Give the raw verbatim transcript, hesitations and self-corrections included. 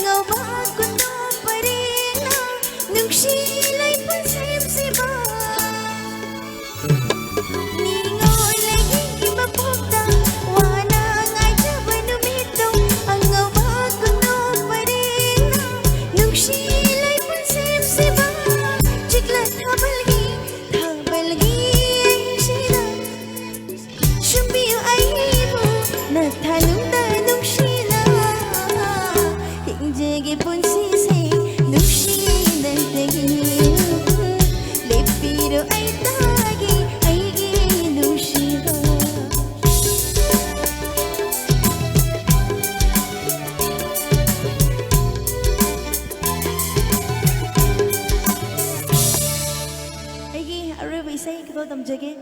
ꯑꯉꯧꯕ ꯀꯨꯟꯗꯣ ꯄꯔꯦꯡꯅ ꯅꯨꯡꯁꯤ ꯂꯩꯄꯨꯟ ꯁꯦꯝꯁꯤꯕ꯫ ꯅꯤꯉꯣꯜ ꯂꯩꯒꯤ ꯃꯄꯣꯛꯇ ꯋꯥꯅ ꯉꯥꯏꯖꯕ ꯅꯨꯃꯤꯠꯇꯣ, ꯑꯉꯧꯕ ꯀꯨꯟꯗꯣ ꯄꯔꯦꯡꯅ ꯅꯨꯡꯁꯤ ꯂꯩꯄꯨꯟ ꯁꯦꯝꯁꯤꯕ꯫ ꯆꯤꯛꯂ ꯊꯥꯕꯜꯒꯤ, ꯊꯥꯕꯜꯒꯤ ꯑꯍꯤꯡꯁꯤꯗ ꯁꯨꯝꯕꯤꯌꯨ ꯑꯩꯕꯨ ꯅꯊꯥꯅꯨꯡꯗ ꯅꯨꯡꯁꯤꯅ, ꯍꯤꯡꯖꯒꯦ ꯄꯨꯟꯁꯤꯁꯦ ꯅꯨꯡꯁꯤꯅ ꯂꯩꯌꯨ꯫ ꯂꯦꯞꯄꯤꯔꯣ ꯑꯩ ꯇꯥꯒꯦ ꯑꯩꯒꯤ ꯅꯨꯡꯁꯤꯕ꯫ ꯑꯩꯒꯤ ꯑꯔꯣꯏꯕ ꯏꯁꯩ ꯈꯨꯗꯣꯜ ꯇꯝꯖꯒꯦ꯫